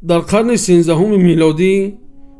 Дар қарни 13 милодӣ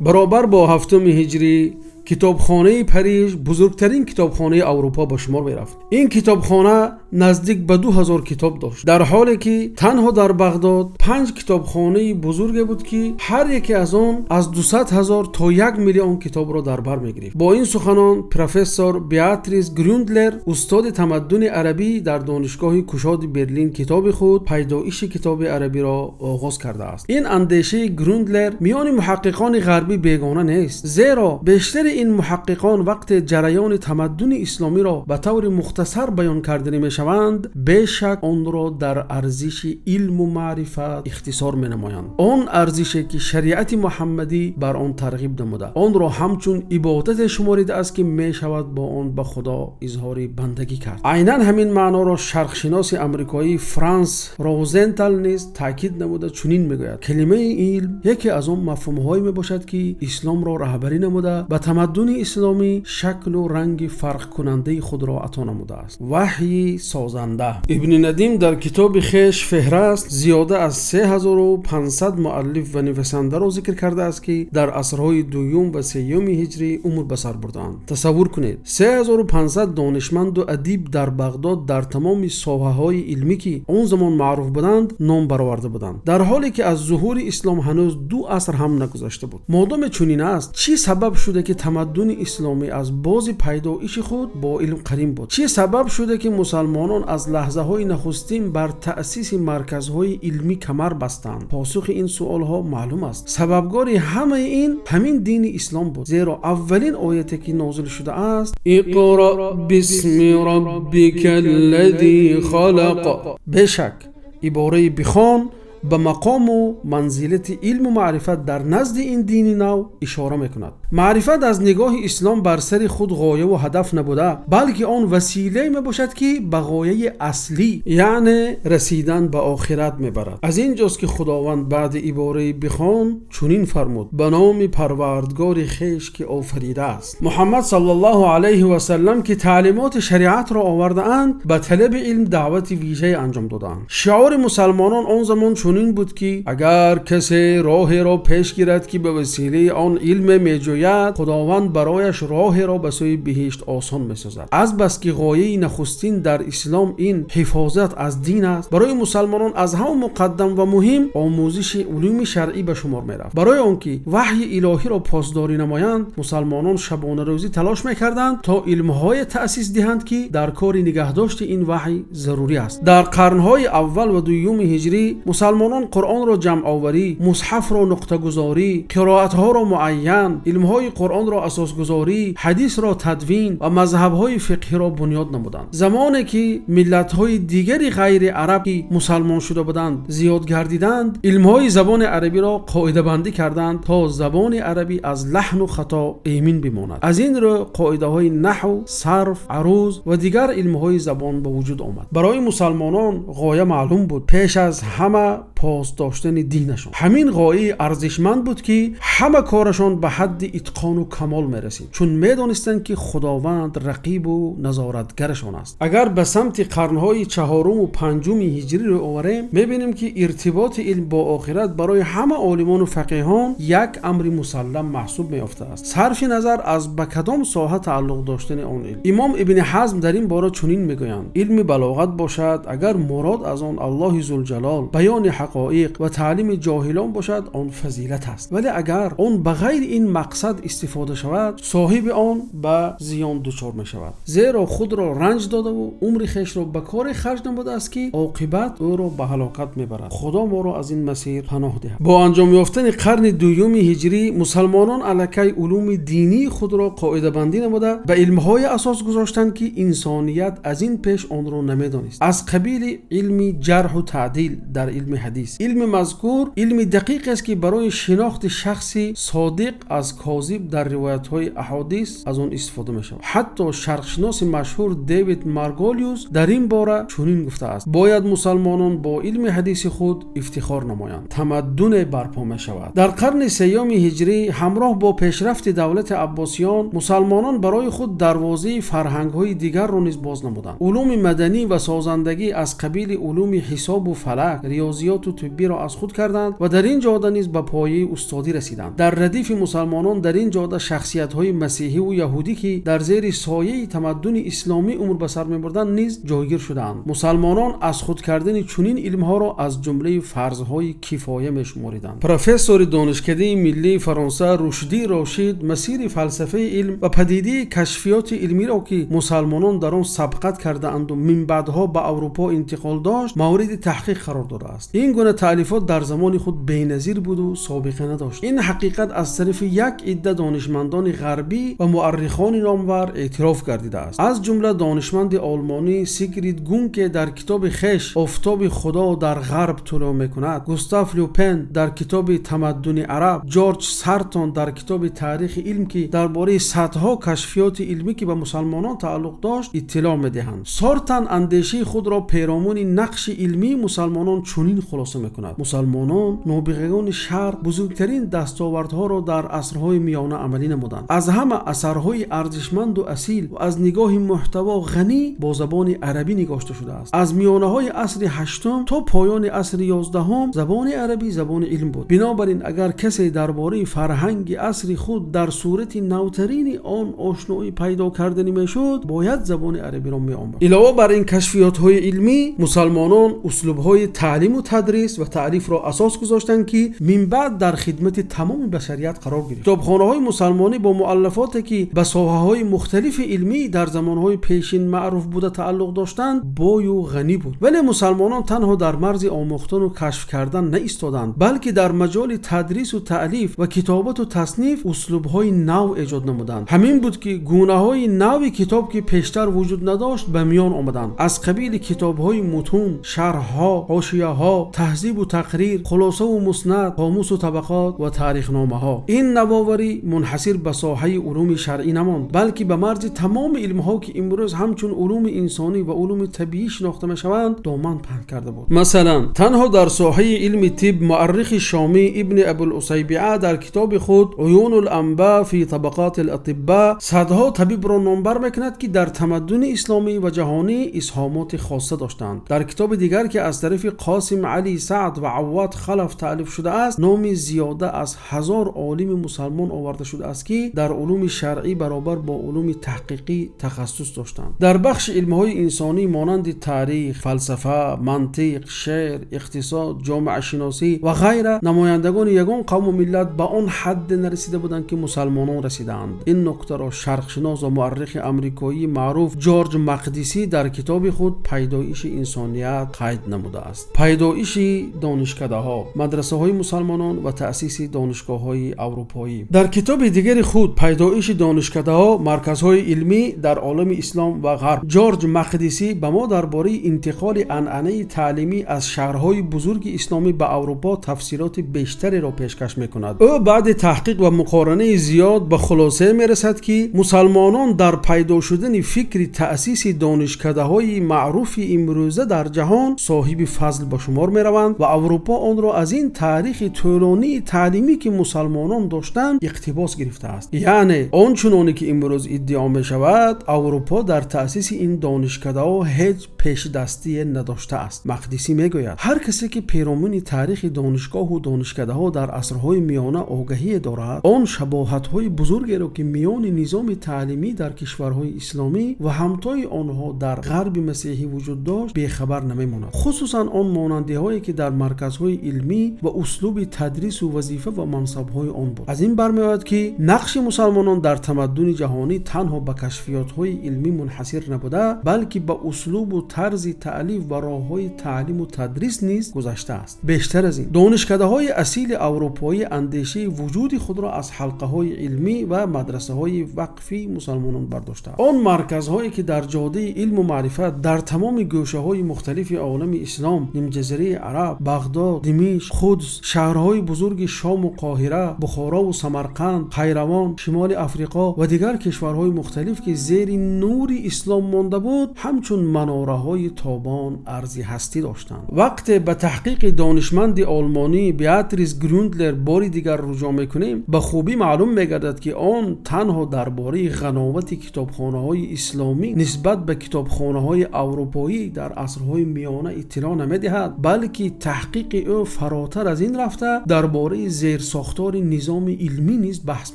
баробар бо 7 ҳиҷрӣ китобхонаи Париж бузургтарин китобхонаи Аврупо ба шумор мерафт. Ин китобхона наздик ба 2000 китоб дошт, дар ҳоле ки танҳо дар Бағдод 5 китобхонаи бузурге буд, ки ҳар яке аз он аз 200 000 то 1 миллион китобро дар бар мегирифт. Бо ин суханон профессор Беатрис Грюндлер, устоди тамаддуни арабӣ дар Донишгоҳи Кушоди Берлин, китоби худ «Пайдоиши китоби арабиро» оғоз кардааст. Ин андешаи Грюндлер миёни муҳаққиқони ғарбӣ бегона нест, зеро бештари ин муҳаққиқон вақте ҷараёни тамаддуни исломиро ба таври мухтасар баён карданӣ мешаванд, бешак онро дар арзиши илму маърифат ихтисор менамоянд. Он арзише ки шариати муҳаммадӣ бар он тарғиб намуда, онро ҳамчун ибодате шуморидааст, ки мешавад бо он ба Худо изҳори бандагӣ кард. Айнан ҳамин маъноро шарқшиноси амрикоӣ Франс Розентал низ таъкид намуда чунин мегӯяд: калимаи илм яке аз он мафҳумҳое мебошад, ки исломро раҳбарӣ намуда ба тамаддуни исломӣ шаклу ранги фарқкунандаи худро ато намудааст. Ваҳйи созанда. Ибни Надим дар китоби хеш Феҳраст зиёда аз 3500 муаллиф ва нависандаро зикр кардааст, ки дар асрҳои дуюм ва сеюми ҳиҷрӣ умр ба сар бурдаанд. Тасаввур кунед, 3500 донишманду адиб дар Бағдод дар тамоми соҳаҳои илмӣ, ки он замон маъруф буданд, ном бароварда буданд, дар ҳоле ки аз зуҳури ислом ҳанӯз 2 аср ҳам нагузашта буд. Модоме чунин аст, чӣ сабаб шуда ки тамаддуни исломӣ аз бози пайдоиши худ бо илм қарин буд? Чӣ сабаб шуда ки мусалмонон аз лаҳзаҳои нахустин бар таъсиси марказҳои илмӣ камар бастанд? Посухи ин суолҳо маълум аст. Сабабгори ҳамаи ин ҳамин дини ислом буд, зеро аввалин ояте ки нозил шудааст «Иқро бисми роббика аллазӣ халақ». Бешак ибораи бихон ба мақому манзилати илму маърифат дар назди ин дини нав ишора мекунад. Маърифат аз нигоҳи ислом бар сари худ ғояву ҳадаф набуда, балки он василае мебошад, ки ба ғояи аслӣ, яъне расидан ба охират мебарад. Аз ин ҷост ки Худованд баъди ибораи бихон чунин фармуд: ба номи Парвардгори хеш ки офаридааст. Муҳаммад саллаллоҳу алайҳи васаллам, ки таълимоти шариатро овардаанд, ба талаби илм даъвати вижае анҷом додаанд. Шиори мусалмонон он замон чунин буд, ки агар касе роҳеро пеш гирад, ки ба василаи он илме меҷӯяд, Худованд барояш роҳеро ба сӯи биҳишт осон месозад. Аз бас ки ғояи нахустин дар ислом ин ҳифозат аз дин аст, барои мусалмонон аз ҳама муқаддам ва муҳим омӯзиши улуми шаръӣ ба шумор мерафт. Барои он ки ваҳйи илоҳиро посдорӣ намоянд, мусалмонон шабонарӯзӣ талош мекарданд то илмҳое таъсис диҳанд, ки дар кори нигаҳдошти ин ваҳй зарурӣ аст. Дар қарнҳои аввал ва дуюми ҳиҷрӣ мусалмонон Қуръонро ҷамъоварӣ, мусҳафро нуқтагузорӣ, қироатҳоро муайян, илмҳои Қуръонро асосгузорӣ, ҳадисро тадвин ва мазҳабҳои фиқҳиро бунёд намуданд. Замоне ки миллатҳои дигари ғайри араб, ки мусалмон шуда буданд, зиёд гардиданд, илмҳои забони арабиро қоидабандӣ карданд, то забони арабӣ аз лаҳну хато эмин бимонад. Аз ин рӯ қоидаҳои наҳв, сарф, аруз ва дигар илмҳои забон ба вуҷуд омад. Барои мусалмонон ғоя маълум буд: пеш аз ҳама пос доштани динашон. Ҳамин ғояи арзишманд буд, ки ҳама корашон ба ҳадди итқону камол мерасид, чун медонистанд, ки Худованд рақибу назоратгарашон аст. Агар ба самти қарнҳои 4 ва 5 ҳиҷрӣ рӯ оварем, мебинем, ки иртиботи илм бо охират барои ҳама олимону фақиҳон як амри мусаллам маҳсуб меёфтааст, сарфи назар аз ба кадом соҳа тааллуқ доштани он илм. Имом Ибни Ҳазм дар ин бора чунин мегӯянд: илми балоғат бошад, агар мурод аз он Аллоҳи Зулҷалол, баёни ҳақоиқ ва таълими ҷоҳилон бошад, он фазилат аст, вале агар он ба ғайри ин мақсад истифода шавад, соҳиби он ба зиён дучор мешавад, зеро худро ранҷ додаву умри хешро ба коре харҷ намудааст, ки оқибат ӯро ба ҳалокат мебарад. Худо моро аз ин масир паноҳ диҳад. Бо анҷом ёфтани қарни дуюми ҳиҷрӣ мусалмонон аллакай улуми динии худро қоидабандӣ намуда ба илмҳое асос гузоштанд, ки инсоният аз ин пеш онро намедонист, аз қабили илми ҷарҳу таъдил дар илми ҳадис. Илми мазкур илми дақиқ аст, ки барои шинохти шахси содиқ аз козиб дар ривоятҳои аҳодис аз он истифода мешавад. Ҳатто шарқшиноси машҳур Дэвид Марголиус дар ин бора чунин гуфтааст: бояд мусалмонон бо илми ҳадиси худ ифтихор намоянд, тамаддуне барпо мешавад. Дар қарни 3 ҳиҷрӣ ҳамроҳ бо пешрафти давлати Аббосиён мусалмонон барои худ дарвозаи фарҳангҳои дигарро низ боз намуданд. Улуми маданӣ ва созандагӣ аз қабили улуми ҳисобу фалак, риёзиёту риёзиёт ва тиббиро аз худ карданд ва дар ин ҷода низ ба пояи устодӣ расиданд. Дар радифи мусулмонон дар ин ҷода шахсиятҳои масеҳӣ ва яҳудӣ, ки дар зери сояи тамаддуни исломӣ умр ба сар мебурданд, низ ҷойгир шудаанд. Мусулмонон аз худ кардани чунин илмҳоро аз ҷумлаи фарзҳои кифоя мешумурданд. Профессори Донишкадаи миллии Фаронса Рушдӣ Рошид масири фалсафаи илм ва падидаи кашфиёти илмиро, ки мусулмонон дар он сабқат кардаанд ва минбаъдҳо ба Аврупо интиқол дошт, мавриди таҳқиқ қарор додааст. Ин гуна таълифот дар замони худ беназир буд ва собиқа надошт. Ин ҳақиқат аз тарафи як идда донишмандони ғарбӣ ва муаррихони номвар эътироф гардидааст. Аз ҷумла донишманди олмонӣ Сигрид Гунке дар китоби хеш «Офтоби Худо дар Ғарб тулӯъ мекунад», Густав Люпен дар китоби «Тамаддуни араб», Ҷорҷ Сартон дар китоби «Таърихи илм», ки дар бораи садҳо кашфиёти илмӣ, ки ба мусулмонон тааллуқ дошт, иттилоъ медиҳанд. Сартон андешаи худро перомуни нақши илмии мусулмонон чунин хулоса мекунад: мусулмонон, нобиғагони Шарқ, бузургтарин дастовардҳоро дар асрҳои миёна амалӣ намуданд. Аз ҳама асарҳои арзишманд ва асил ва аз нигоҳи мӯҳтаво ғанӣ бо забони арабӣ нигошта шудааст. Аз миёнаҳои асри ҳаштум то поёни асри 11 забони арабӣ забони илм буд. Бинобар ин агар касе дар бораи фарҳанги асри худ дар сурати навтарини он ошноӣ пайдо карданӣ мешуд, бояд забони арабиро меомӯхт. Илова бар ин кашфиётҳои илмӣ, мусулмонон услубҳои таълим ва тадрис ва таълифро асос гузоштанд, ки минбаъд дар хидмати тамоми башарият қарор гирифт. Китобхонаҳои мусулмонӣ бо муаллафоте, ки ба соҳаҳои мухталифи илмӣ дар замонҳои пешин маъруф буда тааллуқ доштанд, бой ва ғанӣ буд. Вале мусулмонон танҳо дар марзи омӯхтан ва кашф кардан наистоданд, балки дар маҷоли тадрис ва таълиф ва китобат ва тасниф услубҳои нав эҷод намуданд. Ҳамин буд, ки гунаҳои нави китоб, ки пештар вуҷуд надошт, ба миён омаданд. Аз қабили китобҳои мутун, шарҳҳо, ҳошияҳо, таҳзиб ва тақрир, хулоса ва муснад, қомус ва табақот ва таърихномаҳо. Ин навоварӣ мунҳасир ба соҳаи улуми шаръӣ намонд, балки ба марзи тамоми илмҳо, ки имрӯз ҳамчун улуми инсонӣ ва улуми табиӣ шинохта мешаванд, доман паҳн карда буд. Масалан, танҳо дар соҳаи илми тиб муаррихи шомӣ Ибни Абул-Усайбиа дар китоби худ «Уюнул-анбо фи табақотил-атиббо» садҳо табибро номбар мекунад, ки дар тамаддуни исломӣ ва ҷаҳонӣ исҳомоти хоса доштанд. Дар китоби дигар, ки аз тарафи Қосим Алӣ Саъд ва Аввод Халаф таълиф шудааст, номи зиёда аз 1000 олими мусулмон оварда шудааст, ки дар улуми шаръӣ баробар бо улуми таҳқиқӣ тахассус доштанд. Дар бахши илмҳои инсонӣ монанди таърих, фалсафа, мантиқ, шеър, иқтисод, ҷомеашиносӣ ва ғайра намояндагони ягон қавм ва миллат ба он ҳад нарасида буданд, ки мусулмонон расидаанд. Ин нуктаро шарқшинос ва муаррихи амрикоии маъруф Ҷорҷ Мақдисӣ дар китоби худ «Пайдоиши инсоният» қайд намудааст. Пайдоиши донишкадаҳо, мадрасаҳои мусулмонон ва таъсиси донишгоҳҳои аврупоӣ. Дар китоби дигари худ «Пайдоиши донишкадаҳо, марказҳои илмӣ дар олами ислом ва ғарб», Ҷорҷ Мақдисӣ ба мо дар бораи интиқоли анъанаи таълимӣ аз шаҳрҳои бузурги исломӣ ба Аврупо тафсилоти бештареро пешкаш мекунад. Ӯ баъди таҳқиқ ва муқоранаи зиёд ба хулоса мерасад, ки мусулмонон дар пайдо шудани фикри таъсиси донишкадаҳои маъруфи имрӯза дар ҷаҳон соҳиби фазл ба шумор мераванд ва Аврупо онро аз ин таърихи тӯлонии таълимӣ, ки мусулмонон доштанд, иқтибос гирифтааст. Яъне он чуноне ки имрӯз иддао мешавад, Аврупо дар таъсиси ин донишкадаҳо ҳеҷ пешдастӣ надоштааст. Мақдисӣ мегӯяд: ҳар касе ки перомуни таърихи донишгоҳ ва донишкадаҳо дар асрҳои миёна огаҳӣ дорад, он шабоҳатҳои бузургеро, ки миёни низоми таълимӣ дар кишварҳои исломӣ ва ҳамтои онҳо дар ғарби масеҳӣ вуҷуд дошт, бехабар намемонад. Хусусан он монандиҳое, ки дар марказҳои илмӣ ва услуби тадрис ва вазифа ва мансабҳои он буд. Аз ин бармеояд, ки нақши мусулмонон дар тамаддуни ҷаҳонӣ танҳо ба кашфиётҳои илмӣ мунҳасир набуда, балки ба услуб ва тарзи таълиф ва роҳҳои таълим ва тадрис низ гузаштааст. Бештар аз ин, донишкадаҳои асили аврупоӣ андешаи вуҷуди худро аз ҳалқаҳои илмӣ ва мадрасаҳои вақфии мусулмонон бардоштаанд. Он марказҳое, ки дар ҷодаи илм ва маърифат дар тамоми гӯшаҳои мухталифи олами ислом, нимҷазираи Араб, Бағдод, Димишқ, Қудс, шаҳрҳои бузурги Шом ва Қоҳира, Бухоро ва Самарқанд, Қайравон, Шимоли Африқо ва дигар кишварҳои мухталиф, ки зери нури ислом монда буд, ҳамчун манораҳои тобон арзи ҳастӣ доштанд. Вақте ба таҳқиқи донишманди олмонӣ Беатрис Грундлер бори дигар рӯҷӯъ мекунем, ба хубӣ маълум мегардад, ки он танҳо дар бораи ғановати китобхонаҳои исломӣ нисбат ба китобхонаҳои аврупоӣ дар асрҳои миёна иттилоъ намедиҳад, балки балки таҳқиқи ӯ фаротар аз ин рафта, дар бораи зерсохтори низоми илмӣ низ баҳс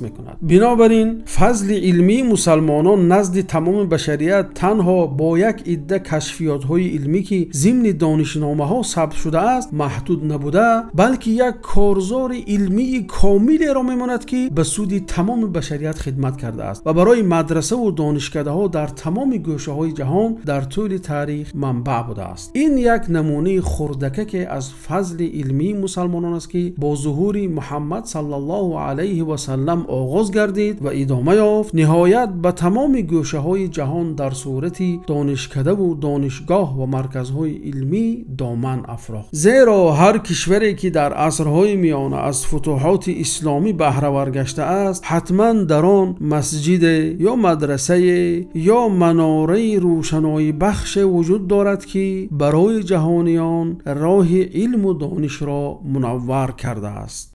мекунад. Бинобар ин фазли илмии мусулмонон назди тамоми башарият танҳо бо як идда кашфиётҳои илмӣ, ки зимни донишномаҳо сабт шудааст, маҳдуд набуда, балки як корзори илмии комиле мемонад, ки ба суди тамоми башарият хидмат кардааст ва барои мадраса ва донишкадаҳо дар тамоми гӯшаҳои ҷаҳон дар тӯли таърих манбаъ будааст. Ин як намунаи хурдаке аз фазли илмии мусулмонон аст, ки бо зуҳури Муҳаммад саллаллоҳу алайҳи васаллам оғоз гардид ва идома ёфт, ниҳоят ба тамоми гӯшаҳои ҷаҳон дар сурати донишкада ва донишгоҳ ва марказҳои илмӣ доман афрохт. Зеро ҳар кишваре, ки дар асрҳои миёна аз футӯҳоти исломӣ баҳравар гаштааст, ҳатман дар он масҷиде ё мадрасае ё манораи равшанибахше вуҷуд дорад, ки барои ҷаҳониён роҳи илм ва донишро мунаввар кардааст.